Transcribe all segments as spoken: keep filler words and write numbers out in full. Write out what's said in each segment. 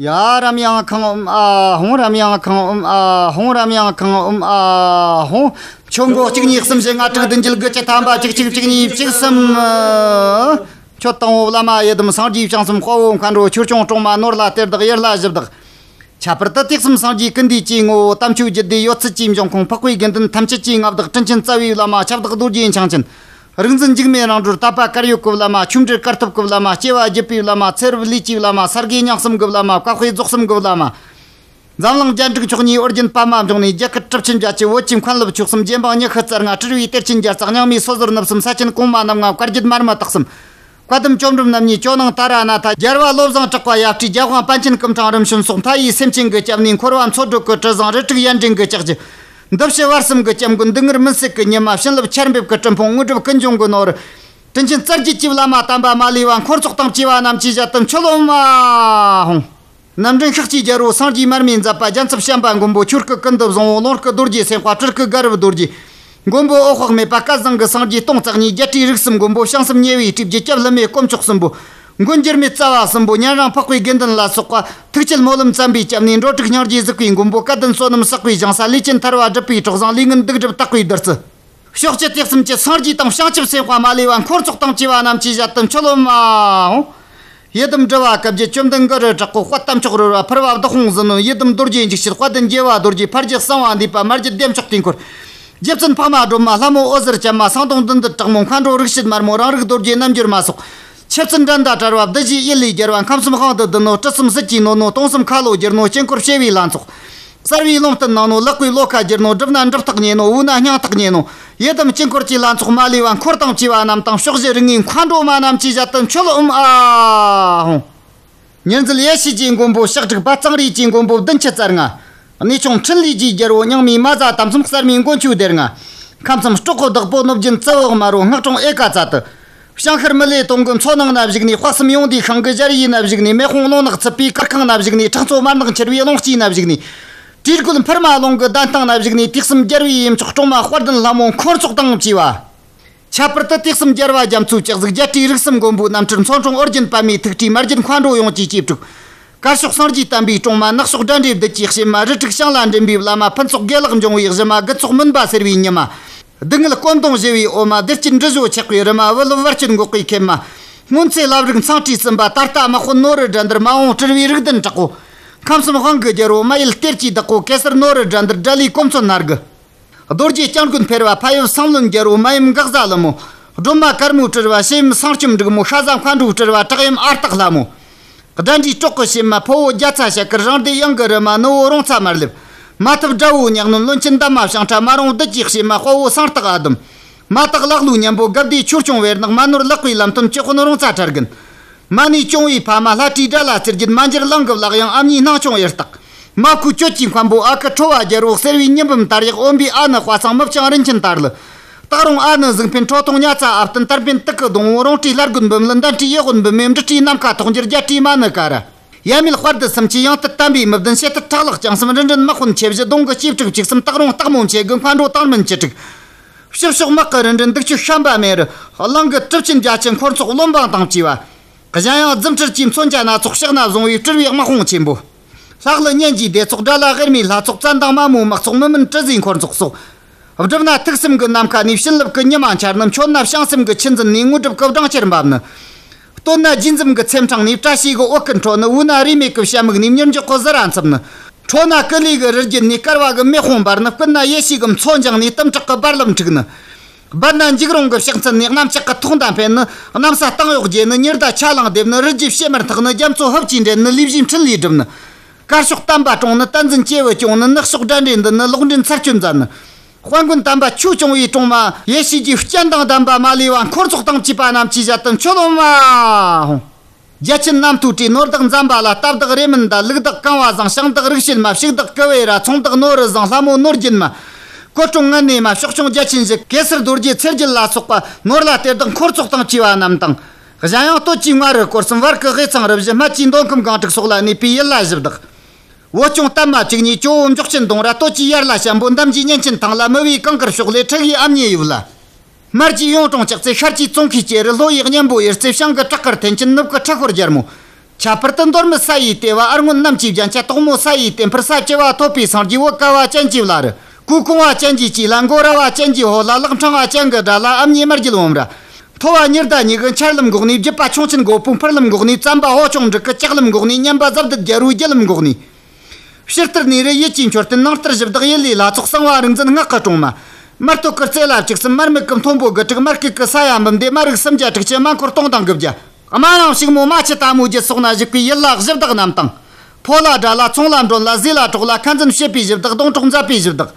ཡ། རམ་ཡང་ཁང་ཨུམ་ཨ་ཧོང་། རམ་ཡང་ཁང་ཨུམ་ཨ་ཧོང་། རམ་ཡང་ཁང་ཨུམ་ཨ་ཧོང་། ཁྱོད་མགོ་གཅིག་གཉིས་གསུམ་བཞི་ལྔ་དྲུག་བདུན་བརྒྱད་དགུ་བཅུ་ཐམ་པ་གཅིག་གཅིག་གཅིག་གཉིས་གཅིག་གསུམ། ཁྱོད་དང་བོ་བླ་མ་ཡི་དམ་སངས་རྒྱས་བྱང་སེམས་དཔའ་བོ་མཁའ་འགྲོ་ཆོས་སྐྱོང་སྲུང་མ་ནོར་ལྷ་གཏེར་བདག་ཡུལ་ལྷ་གཞི་བདག། ཁྱད་པར་དུ་དུས་གསུམ་སངས་རྒྱས་ཀུན་འདུས་ཀྱི་ངོ་བོ་དམ་ཆོས་རྒྱུད་སྡེ་ཡོད་ཚད་ཀྱི་འབྱུང་ཁུངས་འཕགས་པའི་དགེ་འདུན་ཐམས་ཅད་ཀྱི་མངའ་བདག་དྲིན་ཆེན་རྩ་བའི་བླ་མ་ཁྱབ་བདག་རྡོ་རྗེ་འཆང་ཆེན། རིག་འཛིན་འཇིགས་མེད་རང་གྲོལ་དད་པ་དཀར་ཡོལ་གྱི་བླ་མ། ཆོས་འབྲེལ་དཀར་ཐུབ་ཀྱི་བླ་མ། སྐྱེ་བ་བརྒྱུད་པའི་བླ་མ། ཚེ་རབས་ལས་ཀྱི་བླ་མ། ས་དགེ་རྙིང་གསུམ་གྱི་བླ་མ། བཀའ་དཔེ་རྫོགས་གསུམ་གྱི་བླ་མ། འཛམ་གླིང་རྒྱ་འབྲུག་ཕྱོགས་གཉིས་ཨོ་རྒྱན་པདྨ་འབྱུང་གནས། རྒྱ་གར་གྲུབ་ཆེན་རྒྱ་ཆེ། བོད་ཀྱི་མཁན་སློབ་ཆོས་གསུམ། རྗེ་འབངས་ཉི་ཤུ་རྩ་ལྔ། སྤྲུལ་པའི་གཏེར་ཆེན་བརྒྱ་རྩ། རྙིང་མའི་སོ་ཟུར་རྣམ་གསུམ། ས་ཆེན་གོང་མ་རྣམ་ལྔ། བཀའ་བརྒྱུད་མར་མི་དྭགས་གསུམ། བཀའ་གདམས་བཅོམ་རིམ་རྣམ་གཉིས། ཇོ་ནང་ཏཱ་ར་ནཱ་ཐ། རྒྱལ་བ་བློ་བཟང་གྲགས་པ་ཡབ་སྲས། རྒྱལ་དབང་པཎ་ཆེན་སྐུ་ཕྲེང་རིམ་བྱོན་སོགས། མཐའ་ཡས་སེམས་ཅན་གྱི་སྐྱབས་གནས། འཁོར་བ་མཚོ་སྒྲོལ་གྱི་དྲི་བཟང་། རིལ་དྲུག་ཡར་འདྲེན་གྱི་ལྕགས་ཀྱུ། འདི་ཕྱི་བར་གསུམ་གྱི་སྐྱབས་མགོན། སྡུག་བསྔལ་མུན་སེལ་གྱི་ཉི་མ། བྱིན་རླབས་ཆར་འབེབས་ཀྱི་དྲིལ་ཕུང་། དངོས་གྲུབ་ཀུན་འབྱུང་གི་ནོར། དྲིན་ཆེན་རྩ་བརྒྱུད་ཀྱི་བླ་མ་དམ་པ་མ་ལུས་པ། འཁོར་ཚོགས་དང་བཅས་པ་རྣམས་ཀྱི་ཞལ་དུ་མཆོད་ལོ་མ་ཧོང་། རྣམ་འདྲེན་ཤཱཀྱའི་རྒྱལ་པོ་སངས་རྒྱས་མར་མེའི་མཛད་པ། རྒྱལ་ཚབ་བྱམས་པ་མགོན་པོ། ཆོས་སྐུ་ཀུན་ཏུ་བཟང་པོ། ལོངས་སྐུ་རྡོ་རྗེ་སེམས་དཔའ། སྤྲུལ་སྐུ་དགའ་རབ་རྡོ་རྗེ། མགོན་པོ་འོད་དཔག་མེད་པ། སྐལ་བཟང་གི་སངས་རྒྱས་སྟོང་རྩ་གཉིས། རྒྱལ་སྲས་རིགས་གསུམ་མགོན་པོ། བྱང་སེམས་ཉེ་བའི་སྤྲུལ། བརྒྱུད་སྐྱབས་ལྷུ་མེད་དཀོན་མཆོག་གསུམ་པོ། མགོན་འགྱུར་མེད་རྩ་བ་གསུམ་པོ། ཉན་རང་འཕགས་པའི་དགེ་འདུན་ལ་སོགས་པ། ཐུགས་བསྐྱེད་སྨོན་ལམ་བརྩམས་པའི་སྐྱབས་གནས། འགྲོ་དྲུག་སྙིང་རྗེའི་གཟིགས་པའི་མགོན་པོ། སྐལ་ལྡན་བསོད་ནམས་བསགས་པའི་ཞིང་ས། ལས་ཅན་ཐར་པ་སྒྲུབ་པའི་གྲོགས་བཟང་། ལས་ངན་སྡིག་སྒྲིབ་དག་པའི་བདུད་རྩི། ཕྱོགས་བཅུ་དུས་གསུམ་གྱི་སངས་རྒྱས་དང་བྱང་ཆུབ་སེམས་དཔའ་མ་ལུས་པ། འཁོར་ཚོགས་དང་བཅས་པ་རྣམས་ཀྱི་ཞལ་དུ་མཆོད་ལོ་མ་ཧོང་། ཡི་དམ་སྒྲུབ་པ་བཀའ་བརྒྱད། བཅོམ་ལྡན་གུ་རུ་དྲག་པོ། དཔལ་དམ་མཆོག་རོལ་པ། ཕུར་པ་བདག་དབང་ཟིལ་གནོན། ཡི་དམ་རྡོ་རྗེ་འཇིགས་བྱེད། དཔལ་ལྡན་རྒྱལ་བ་རྡོ་རྗེ། ཕ་རྒྱུད་གསང་བ་འདུས་པ། མ་རྒྱུད་བདེ་མཆོག་དུས་འཁོར། རྗེ་བཙུན་འཕགས་མ་སྒྲོལ་མ། ལྷ་མོ་འོད་ཟེར་ཅན་མ། སེང་གདོང་བདུད་འདུལ་དྲག་མོ། མཁའ་འགྲོ་རིགས་བྱེད་དམར་མོ། རང་རིགས་རྡོ་རྗེ་རྣལ་འབྱོར་མ་སོགས། མཆེད་ཚུལ་འགྲན་ཟླ་བྲལ་བ། བདུད་བཞིའི་ཡུལ་ལས་རྒྱལ་བ། ཁམས་གསུམ་དབང་དུ་བསྡུ་ནོ། སྤྲུལ་གསུམ་ཟིལ་གྱིས་གནོན་ནོ། སྟོང་གསུམ་ཁ་ལོ་བསྒྱུར་ནོ། དཀྱིལ་འཁོར་བྱེ་བའི་ལྷ་ཚོགས། གསལ་བའི་ལུང་བསྟན་གནང་ནོ། ལེགས་པའི་བློ་ཁ་བསྒྱུར་ནོ། སྒྲུབ་ན་སྒྲུབ་རྟགས་རྙེད་ནོ། བུ་ན་སྙིང་ཐག་རྙེད་ནོ། ཡི་དམ་དཀྱིལ་འཁོར་གྱི་ལྷ་ཚོགས་མ་ལུས་པ། འཁོར་དང་བཅས་པ་རྣམས་དང་། ཕྱོགས་བཞི་རིགས་ལྔའི་མཁའ་འགྲོ་མ་རྣམས་ཀྱི་ཞལ་དུ་མཆོད་ལོ་ཨུམ་ཨ་ཧོང་། ཉེར་འཛིན་ཡེ་ཤེས་ཀྱི་མགོན་པོ་ཞག་དྲུག་པ། གཙང་རིས་ཀྱི་མགོན་པོ་བདུན་ཅུ་རྩ་ལྔ། གནས་ཆུང་འཕྲིན་ལས་ཀྱི་རྒྱལ་པོ། རྙིང་མའི་མ་བཟའ་དམ་གསུམ། གསར་མའི་མགོན་ཁྱོད་སྡེ་ལྔ། ཁམས་གསུམ་སྲོག་གི་བདག་པོ། གནོད་སྦྱིན་ཙི་བོ་དམར་པོ། སྔགས་སྲུང་ཨེ་ཀ་ཙ་ཏི། བྱང་ཤར་མི་ལའི་དོང་གི་མཚོ་ནང་ན་བཞུགས་ནས། དཔག་བསམ་ཡོན་ཏན་ཤིང་གི་འབྱར་བའི་ན་བཞུགས་ནས། མེ་དཔུང་རླུང་ནག་འཚུབ་པའི་གར་ཁང་ན་བཞུགས་ནས། ཁྲག་མཚོ་དམར་ནག་འཁྱིལ་བའི་རླུང་དཀྱིལ་ན་བཞུགས་ནས། དྲིལ་བསྒོད་ཕུར་མ་རླུང་གི་གདན་སྟེང་ན་བཞུགས་ནས། དུས་གསུམ་རྒྱལ་བའི་ཡུམ་མཆོག་སྲུང་མ་དཔལ་ལྡན་ལྷ་མོ། འཁོར་ཚོགས་དང་བཅས་པ། ཁྱད་པར་དུ་དུས་གསུམ་རྒྱལ་བ་རྒྱ་མཚོའི་སྤྱན་གཟིགས། རྒྱལ་སྲས་རིགས་གསུམ་མགོན་པོའི་རྣམ་སྤྲུལ། མཚོ་འཁྲུངས་ཨོ་རྒྱན་པདྨའི་ཐུགས་ཀྱི་མ་རྒྱུད། མཁའ་འགྲོ་ཡོངས་ཀྱི་གཅེས་ཕྲུག། དཀར་ཕྱོགས་སངས་རྒྱས་བསྟན་པའི་སྲུང་མ། ནག་ཕྱོགས་དགྲ་འདྲེ་བདུད་ཀྱི་གཤེད་མ། རིལ་དྲུག་བྱང་ལ་འདྲེན་པའི་བླ་མ། ཕུན་ཚོགས་དགེ་ལེགས་འབྱུང་བའི་གཞི་མ། རྒུད་ཚོགས་མུན་པ་སེལ་བའི་ཉི་མ། སྡུག་བསྔལ་ཀུན་སྡོང་བཞི་བའི་འོ་མ། བདེ་སྐྱིད་འབྲི་བྱའི་ཆགས་པའི་རི་མ། བུ་སློབ་བར་ཆད་འགོག་པའི་མཁལ་མ། སྔོན་ཚེ་བླ་རིགས་ཚངས་སྤྲུལ་སྲིན་པོ། ད་ལྟ་དམག་དཔོན་ནོར་བུ་དགྲ་འདུལ། མ་འོངས་སྤྲུལ་པའི་རིགས་ལྡན་དྲག་པོ། ཁམས་གསུམ་དབང་གི་རྒྱལ་པོ། མ་ཡུལ་གཏེར་གྱི་བདག་པོ། གེ་སར་ནོར་བུ་དགྲ་འདུལ། དགྲ་ལྷའི་གོ་མཚོན་སྣ་དགུ། རྡོ་རྗེ་སྐྱབས་མགོན་ཕེར་བ། ཕ་ཡུལ་སེང་བློན་རྒྱལ་པོ། མ་ཡུམ་འགག་བཟའ་ཀླུ་མོ། སྒྲོལ་མ་དཀར་མོའི་སྤྲུལ་པ། ཞི་ཡུམ་སེང་སྐྱོམ་འབྲུག་མོ། ཤ་ཟ་མཁའ་འགྲོའི་སྤྲུལ་པ། བྲག་ཡུམ་ཨ་སྟག་ལྷ་མོ། དགྲ་འདྲེ་གྲོགས་ཀྱི་གཤེད་མ། ཕོ་བོ་རྒྱ་ཚ་ཞལ་དཀར། རང་སྡེ་གཡང་གི་རུ་མ། ནུ་བོ་རོང་ཚ་དམར་ལེབ། མ་ཐབས་དགྲ་བོ་ཉག་གནོན། བློན་ཆེན་འདབ་མ་བྱང་ཁྲ། མ་རུངས་བདུད་ཀྱི་གཤེད་མ། དཔའ་བོ་སེང་སྟག་ཨ་དུམ། མ་དག་ལག་ལུས་གཉན་པོ། དགའ་བདེ་ཆོས་སྐྱོང་བེར་ནག། མ་ནོར་ལག་པའི་ལམ་སྟོན། ཅི་དཔོན་རོང་ཚ་ཁྲ་རྒན། མ་ནུས་སྐྱོང་བའི་ཕ་མ། ལྷ་ཁྲིའི་དགྲ་ལྷ་རྩེ་རྒྱལ། མ་འགྱུར་གླིང་གི་ལག་གཡང་། ཨ་མྱེས་སྣང་ཆུང་གཡུ་སྟག། མ་ཁུ་གྱོད་ཀྱི་མཁན་པོ། ཨ་ཁུ་ཁྲོ་བ་རྒྱལ་པོ། གསེར་བའི་ཉི་འབུམ་དར་ཡག། འོན་པའི་ཨ་ནི་དཔའ་ཚང་། མི་བྱང་རིན་ཆེན་དར་ལི། སྟག་རོང་ཨ་ནི་གཟུགས་ཕན། ཁྲོ་ཐུང་ཉ་ཚ་ཨ་བསྟན། དར་འཕེན་སྟག་གི་སྡོང་བོ། རོང་སྤྲུལ་ལྷ་རྒོད་འབུམ་ལི། འདན་སྤྲུལ་གཡུ་དབོན་འབུམ་མེ། འབྲི་སྤྲུལ་ནམ་མཁའ་ཐོག་འགྱུར། རྒྱ་སྤྲུལ་མ་ནི་ཀ་ར། ཡབ་མེས་དཔལ་དུ་སུམ་ཅུ། ཡང་སྟོད་དམ་པའི་མི་བདུན། བྱེ་སྟོད་ཁྲག་ལག་རྐྱང་གསུམ། རི་འདྲེན་དམག་དཔོན་ཆེ་བཞི། གདོང་གི་གཅེས་ཕྲུག་བཅུ་གསུམ། སྟག་རོང་སྟག་མོ་མཆེད་དགུ། མཁའ་འགྲོ་སྟག་སྨན་བཅུ་དྲུག། ཕྱི་ཕྱོགས་དམག་གི་རི་འདྲེན་སྡིག་ཆོས་བཤན་པ་མེ་རི། གླིང་གི་གྲུབ་ཆེན་རྒྱ་ཆེ། འཁོར་ཚོགས་བློན་འབངས་དང་བཅས་པ། གཞན་ཡང་རྫུ་འཕྲུལ་གྱི་མཚོན་ཆ་སྣ་ཚོགས། ཕྱག་ན་བཟུང་བའི་སྤྲུལ་པའི་དམག་དཔུང་ཆེན་པོ། ལྷ་ཀླུ་གཉན་གྱི་སྡེ་ཚོགས། དགྲ་ལྷ་ཝེར་མའི་ལྷ་ཚོགས། བཙན་དང་མ་མོའི་དམག་ཚོགས། མི་དམན་གྲུ་ཟིའི་འཁོར་ཚོགས་སོགས། བསྒྲུབས་ན་ཐུགས་སེམས་ཀྱི་ནམ་མཁའ་ནས། བྱིན་རླབས་ཀྱི་ཉི་མ་འཆར་ནི། མཆོད་ན་བྱང་སེམས་ཀྱི་ཆུ་འཛིན་ནས། དངོས་གྲུབ་ཀྱི་སྦྲང་ཆར་འབབ་ནི། བསྟོད་ན་རྗེས་འཛུམ་གྱི་ཚེམས་འཕྲེང་ནས། བཀྲ་ཤིས་ཀྱི་འོད་སྐུ་འཕྲོ་ནི། བུ་ན་རིས་མེད་ཀྱི་བྱ་མིག་ནས། མྱུར་མགྱོགས་ཀྱི་ཟི་ར་འཚུབ་ནི། ཁྲོ་ན་ཀུ་ལུ་གི་རི་རྒྱུད་ནས། བསྐལ་པ་གི་མེ་དཔུང་འབར་ནི། བསྐུལ་ན་ཡེ་ཤེས་ཀྱི་མཚོ་འགྱིང་ནས། གཏུམ་དྲག་གི་རྦ་རླབས་འཁྲུགས་ནི། སྦད་ན་འཇིགས་རུང་གི་ཕྱག་མཚན་ནས། གནམ་ལྕགས་ཀྱི་ཐོག་མདའ་འཕེན་ནི། གནམ་ས་སྟེང་གཡོགས་རྒྱས་ནི། ཉི་ཟླ་ཆ་ལང་འདེབས་ནི། རི་རྒྱུད་བྱེ་དམར་འཐག་ནི། རྒྱ་མཚོ་ཧུབ་ཀྱིས་འདྲེན་ནི། ལས་བཞིའི་འཕྲིན་ལས་སྒྲུབ་ནི། དཀར་ཕྱོགས་བསྟན་པ་སྲུང་ནི། བསྟན་འཛིན་སྐྱེས་བུ་སྐྱོང་ནི། ནག་ཕྱོགས་དགྲ་འདྲེ་འདུལ་ནི། ལོག་འདྲེན་ཚར་གཅོད་མཛད་ནི། དཔལ་མགོན་དམ་པ་ཆོས་སྐྱོང་བའི་སྲུང་མ། ཡེ་ཤེས་ཀྱི་སྤྱན་དང་ལྡན་པ་མ་ལུས་པ། འཁོར་ཚོགས་དང་བཅས་པ་རྣམས་ཀྱི་ཞལ་དུ་མཆོད་ལོ་མ་ཧོང་། རྒྱ་ཆེན་རྣམ་ཐོས་སྲས། ནོར་བདག་ཛམ་བྷ་ལ། རྟ་བདག་རེ་མིན་ད། ལུག་བདག་གང་བ་བཟང་། ཞིང་བདག་རིག་བྱེད་མ། ཕྱུགས་བདག་ཀུ་བེ་ར། ཚོང་བདག་ནོར་བུ་བཟང་། ལྷ་མོ་ནོར་རྒྱུན་མ། སྐུ་དྲུང་ངན་ནེ་མ། ཕྱོགས་སྐྱོང་རྒྱ་ཆེན་བཞི། གེ་སར་རྡོ་རྗེ་ཚེ་རྒྱལ་ལ་སོགས་པ། ནོར་ལྷ་གཏེར་བདག་འཁོར་ཚོགས་དང་བཅས་པ་རྣམས་དང་། གཞན་ཡང་སྟོད་ཀྱི་མངའ་རིས་སྐོར་གསུམ། བར་གྱི་དབུས་གཙང་རུ་བཞི། སྨད་ཀྱི་མདོ་ཁམས་སྒང་དྲུག་སོགས་ལ་གནས་པའི་ཡུལ་ལྷ་གཞི་བདག། བོད་སྐྱོང་པདྨ་བཅུ་གཉིས། ཇོ་བོ་མགྱོགས་ཆེན་ལྡོང་ར། སྟོད་ཀྱི་ཡར་ལྷ་ཤམ་པོ། འདམ་གྱི་གཉན་ཆེན་ཐང་ལྷ། དམུ་བའི་གངས་དཀར་ཕྱོགས་ལས། ཁྲི་གའི་ཨ་མྱེས་ཡུལ་ལྷ། སྨད་ཀྱི་གཡུང་དྲུང་ལྕགས་རྩེ། ཤར་གྱི་ཙོང་ཁའི་སྐྱེ་རུ། ལྷོ་ཡི་གཉན་པོ་གཡུ་རྩེ། བྱང་གི་བྲག་དཀར་ཐེན་ཆེན། ནུབ་ཀྱི་ཁྲི་ཤོར་རྒྱལ་མོ། ཁྱད་པར་དུ་མདོར་མི་ས་ཡི་ལྟེ་བ་ཨར་སྔོན་གནམ་གྱི་རྒྱན་ཆ། དོག་མོ་ས་ཡི་ལྟེ་འཕུར་ས་བཅུ་བ་ཐོད་པའི་སངས་རྒྱས། བོད་ཀ་བ་ཅན་གྱི་བླ་རི། གོས་གོང་བ་ཅན་གྱི་སྐྱིད་ལ། མགོ་ར་བ་ཅན་གྱི་ཧོ་ལ། ལག་ཕྲེང་བ་ཅན་གྱི་དགྲ་ལ། ཨ་མྱེས་དམར་རྒྱལ་བུམ་ར། མཐོ་བ་ཉི་ཟླ་གཉིས་ཀྱི་འཆར་ལམ་འགོག་ནས། བརྒྱུད་པ་ཁྱུང་ཆེན་རྒོད་པོ་འཕུར་ལམ་འགོག་ནས། བཙན་པ་ཧོ་ཅང་འབྲུག་གི་ལྕགས་ལམ་འགོག་ནས། སྙན་པ་ཟབ་བདུད་རྒྱལ་བོའི་རྒྱུད་ལམ་འགོག་ནས། ཕྱི་ལྟར་ནས་རི་ཡུལ་གྱི་མཆོད་རྟེན། ནང་ལྟར་གཞི་བདག་ཡུལ་ལས་ལྷ་ཚོགས། གསང་བ་རིག་འཛིན་སྔགས་ཀྱི་སྲུང་མ། མར་ཐོག་གི་རྩེ་ལ་བཅུ་གསུམ། མར་མེ་གི་མཐོན་པོ་དགུ་དྲུག། མར་སྐེད་ཀྱི་ས་ཡ་འབུམ་སྡེ། མར་རིགས་སུམ་བརྒྱ་དྲུག་ཅུ། མར་འཁོར་སྟོང་དང་དགུ་བརྒྱ། དམར་ཡང་ཕྱུག་མོ་རྨ་ཆུ་ལྟ་མོ་རྒྱུད་སོགས་ན་བཞུགས་པའི་ཡུལ་ལྷ་གཞི་བདག་རྣམས་དང་། ཕོ་ལྷ་དགྲ་ལྷ། ཚོང་ལྷ་མགྲོན་ལྷ། ཟས་ལྷ་གྲོགས་ལྷ། ཁ་འཛིན་བྱེད་པའི་གཞི་བདག་སྡོང་གྲོགས་མཛད་པའི་གཞི་བདག་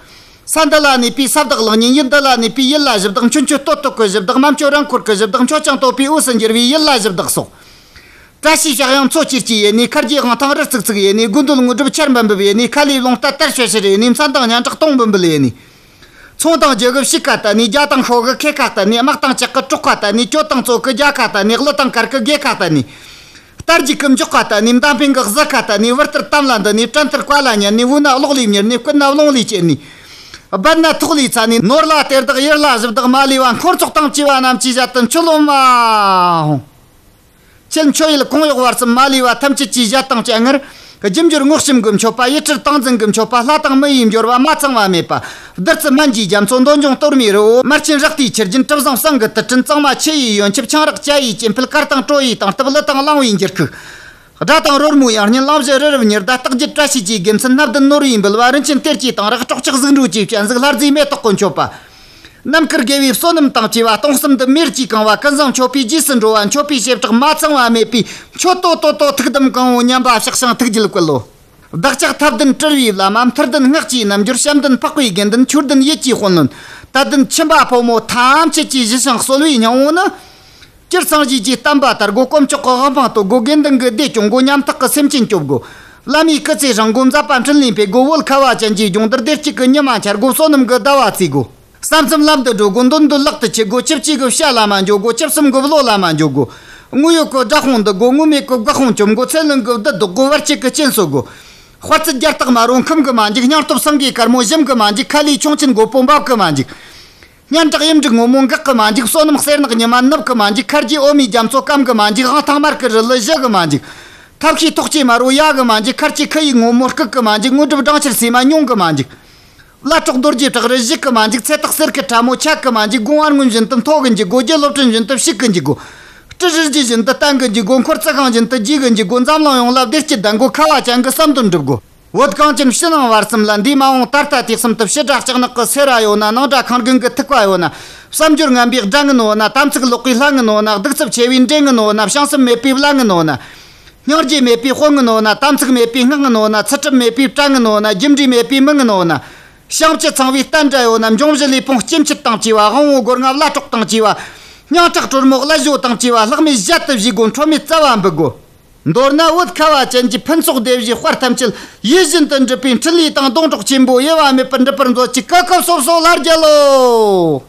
ས་འདི་ལ་གནས་པའི་ས་བདག་གླང་ཉིན། ཡུལ་འདི་ལ་གནས་པའི་ཡུལ་ལྷ་གཞི་བདག་མཆོད་མཆོད་བསྟོད་བསྟོད་ཀྱི་གཞི་བདག་མ་མཆོད་རང་འཁོར་གྱི་གཞི་བདག་མཆོད་ཅིང་བསྟོད་པའི་འོད་སུ་འགྱུར་བའི་ཡུལ་ལྷ་གཞི་བདག་སོགས། བཀྲ་ཤིས་ཕྱག་གཡང་མཚོ་སྐྱེལ་གྱི་ཡེ་ནས། ཁ་རྗེ་དབང་ཐང་རི་ཙིག་ཙིག་ཡེ་ནས། དགུ་འདོད་དངོས་གྲུབ་ཆར་འབབ་འབབ་ཡེ་ནས། ཁ་ལས་རླུང་རྟ་དར་ཤོད་ཤོད་ཡེ་ནས། མཚན་དང་སྙན་གྲགས་སྟོང་འབུལ་འབུལ་ཡེ་ནས། ཚོང་དང་རྒྱུ་གི་ཕྱུགས་ཁ་བལྟ་ནས། རྒྱ་དང་ཤོ་གི་ཁེ་ཁ་བལྟ་ནས། དམག་དང་ལྕགས་གི་གྲོགས་ཁ་བལྟ་ནས། གྱོད་དང་བཙོག་གི་རྒྱལ་ཁ་བལྟ་ནས། གླུ་དང་གར་གི་དགེ་ཁ་བལྟ་ནས། རྟ་རྒྱུག་གི་མགྱོགས་ཁ་བལྟ་ནས། མདའ་འཕེན་གི་གཟུ་ཁ་བལྟ་ནས། བུ་ལྟར་གཏམ་ལ་འདི་ནས། བྲན་ལྟར་བཀའ་ལ་ཉན་ནས། བུ་ན་གློག་ལས་མྱུར་ནས། སྐུ་ན་རླུང་ལས་ཆེ་ནས། སྦལ་ན་ཐོག་ལས་ཚ་ནས། ནོར་ལ་གཏེར་བདག་ཡུལ་ལ་གཞི་བདག་མ་ལུས་པ། འཁོར་ཚོགས་དང་བཅས་པ་རྣམས་ཀྱིས་ཞལ་དུ་མཆོད་ལོ་མ་ཧོ། ཁྱེད་མཆོད་ཡུལ་གོང་འོག་བར་གསུམ་མ་ལུས་པ། ཐམས་ཅད་ཀྱིས་ཞལ་དང་བཅས་སྔར། རྒྱུ་འབྱོར་དངོས་ཤུམ་གྱི་མཆོད་པ། ཡིད་སྤྲུལ་ཏིང་འཛིན་གྱི་མཆོད་པ། ལྷ་དང་མི་ཡི་འབྱོར་བ་མ་ཚང་བ་མེད་པ། བདུད་རྩི་སྨན་གྱི་རྒྱ་མཚོ། འདོད་འབྱུང་གཏོར་མའི་རི་བོ། མར་ཆེན་རཀྟའི་ཆུ་རྒྱུན། གྲུ་གཟིངས་བསང་གི་དུར་ཁྲོད། གཙང་མ་ཆུ་ཡི་ཡོན་ཆབ། ཆང་རག་ཇ་ཡི་སྐྱེད་འཕེལ། གར་དང་བྲོ་ཡི་དྭངས་སྟབས། གླུ་དང་གླིང་བུའི་འགྱུར་ཁུག་སྒྲ་དང་རོལ་མོའི་དབྱངས་སྙན། གླིང་བཞི་རི་རབ་ཉི་ཟླ། སྟག་རྒྱུད་བཀྲ་ཤིས་ཀྱི་དགེ་མཚན། སྣ་བདུན་ནོར་བུའི་འབུལ་བ། རིན་ཆེན་གཏེར་གྱི་གཏེར་རག་སྲོག་ཆགས་གཟུགས་འགྲོས་ཀྱི་སྤྱན་གཟིགས། ལྷ་རྫས་མེ་ཏོག་གི་མཆོད་པ། རྣམ་དཀར་དགེ་བའི་བསོད་ནམས་དང་བཅས་པ། སྟོང་གསུམ་དུ་མེར་གྱིས་གང་བ། ཀུན་བཟང་མཆོད་པའི་རྗེས་སུ་འགྲོ་བ། མཆོད་པའི་བྱེ་བྲག་མ་ཚང་བ་མེད་པའི། མཆོད་དོ་དོ་དོ་ཐུགས་དམ་གང་བོ་མཉམ་པ་བཤགས་ཤིང་ཐུགས་རྒྱུད་བསྐུལ་ལོ། བདག་ཅག་ཐབས་ལྡན་སྤྲུལ་པའི་བླ་མ། མཐུ་ལྡན་སྔགས་ཀྱི་རྣལ་འབྱོར། བྱམས་ལྡན་འཕགས་པའི་དགེ་འདུན། ཆོས་ལྡན་ཡིད་ཀྱི་དཔོན་བློན། དད་ལྡན་ཁྱིམ་པ་ཕོ་མོ་ཐམས་ཅད་ཀྱིས་ཞུ་ཞིང་གསོལ་བའི་སྙིང་པོ་ནི། སྤྱིར་སངས་རྒྱས་ཀྱི་བསྟན་པ་དར་དགོས། དཀོན་མཆོག་གི་དབང་པོ་རྟོགས་དགོས། དགེ་འདུན་གྱི་སྡེ་སྐྱོང་དགོས། ཉམ་ཐག་གི་སེམས་ཅན་སྐྱོབ་དགོས། བླ་མའི་སྐུ་ཚེ་བསྲིང་དགོས། མཛད་པ་འཕྲིན་ལས་འཕེལ་དགོས། བོད་ཁ་བ་ཅན་གྱི་སྦྱོང་བརྡར་བདེ་སྐྱིད་ཀྱི་ཉི་མ་འཆར་དགོས། བསོད་ནམས་ཀྱི་ཟླ་བ་བརྩིས་དགོས། བསམ་སེམས་ལམ་དུ་འགྲོ་དགོས། འདོད་འདོད་ལག་ཏུ་འཁྱེར་དགོས། ཆིབས་གཅིག་གི་བྱ་ལ་མ་འགྱོ་དགོས། ཆིབས་གསུམ་གྱི་བློ་ལ་མ་འགྱོ་དགོས། དངོས་ཡོད་ཀྱི་དགྲ་དཔུང་འདུལ་དགོས། དངོས་མེད་ཀྱི་སྒོ་དཔུང་བཅོམ་དགོས། ཚེ་གླིང་གི་བདུད་བཟློག་དགོས། བར་ཆད་ཀྱི་རྐྱེན་སོལ་དགོས། དཔལ་བརྩེ་རྒྱལ་རྟགས་མ་རུངས་ཁུམ་གྱི་མ་འཇུག་སྙིང་སྟོབས་སེང་གེའི་དཀར་མོ་ཞུམ་གྱི་མ་འཇུག་ཁ་ལས་ཁྱུང་ཆེན་རྒོད་པོ་འབབ་གི་མ་འཇུག་སྙན་གྲགས་གཡུ་འབྲུག་སྔོན་མོ་འགག་གི་མ་འཇུག་བསོད་ནམས་གསེར་ནག་ཉི་མ་ནུབ་གི་མ་འཇུག་ཁ་རྗེ་འོ་མའི་རྒྱ་མཚོ་སྐམ་གི་མ་འཇུག་དབང་ཐང་དམར་གི་རི་ལི་ཞུ་གི་མ་འཇུག་ཐབས་ཤེས་ཐོག་ཆེ་མ་རུ་ཡལ་གི་མ་འཇུག་ཁར་ཆེ་ཁུ་ཡི་སྔོན་མོ་སྐུག་གི་མ་འཇུག་དངོས་གྲུབ་སྦྲང་ཆར་སེ་མ་ཉུང་གི་མ་འཇུག་བླ་གྲོགས་རྡོ་རྗེ་བྲག་རི་ཞུ་གི་མ་འཇུག་ཚེ་ཐག་གསེར་གི་ཕྲ་མོ་ཆད་གི་མ་འཇུག་དགུང་ཨར་སྔོན་བཞིན་དུ་མཐོ་གི་འཇུག་དགོས། རྒྱུ་སློབ་སྤྲིན་བཞིན་དུ་ཕྱུག་གི་འཇུག་དགོས། སྤྲུལ་རི་རྒྱུད་བཞིན་དུ་བརྟན་གི་འཇུག་དགོས། འཁོར་རྩི་ཤིང་བཞིན་དུ་རྒྱས་གི་འཇུག་དགོས། འཛམ་གླིང་ཡོངས་ལ་བདེ་སྐྱིད་ལྡན་དགོས། ཁ་བ་ཅན་གྱི་བསམ་དོན་འགྲུབ་དགོས། བོད་གངས་ཅན་ཕྱི་ནང་བར་གསུམ་ལ། འདས་མ་འོངས་ད་ལྟ་དུས་གསུམ་དུ། ཕྱི་དགྲ་ལྕགས་ནག་གི་སེ་ར་ཡོད་ན། ནང་དགྲ་ཁང་རྒན་གི་ཐུག་པ་ཡོད་ན། བསམ་སྦྱོར་ངན་པའི་དགྲ་ངན་ཡོད་ན། དམ་ཚིག་ལོག་པའི་ལྷ་ངན་ཡོད་ན། གདུག་རྩུབ་ཆེ་བའི་འདྲེ་ངན་ཡོད་ན། བྱང་སེམས་མེད་པའི་བླ་ངན་ཡོད་ན། སྙིང་རྗེ་མེད་པའི་དཔོན་ངན་ཡོད་ན། དམ་ཚིག་མེད་པའི་སྔགས་ངན་ཡོད་ན། ཚུལ་ཁྲིམས་མེད་པའི་གྲྭ་ངན་ཡོད་ན། རྒྱུ་འབྲས་མེད་པའི་མི་ངན་ཡོད་ན། བྱང་བཅུད་ཚང་བའི་བསྟན་དགྲ་ཡོད་ན། འབྱུང་བཞི་ལུས་ཕུང་སྐྱེ་མཆེད་དང་བཅས་པ། དབང་པོ་སྒོ་ལྔ་བླ་གྲོགས་དང་བཅས་པ། སྙིང་ཁྲག་དྲོན་མོ་བླ་བཞོ་དང་བཅས་པ། ལྷག་མེད་གཞལ་དུ་བཞེས་དགོས། ཁྲོ་མེད་རྩ་བ་འབུལ་དགོས། མདོར་ན་བོད་ཁ་བ་ཅན་གྱི་ཕུན་ཚོགས་སྡེ་བཞིའི་དཔལ་ཐམས་ཅད་ཡིད་བཞིན་དུ་འགྲུབ་པའི་འཕྲིན་ལས་དང་སྡོང་གྲོགས་ཆེན་པོ་དབྱེ་བ་མེད་པར་འགྲུབ་པར་མཛོད་ཅིག་བཀའ་བཀའ་སོབ་སོབ་ལྷ་རྒྱལ་ལོ།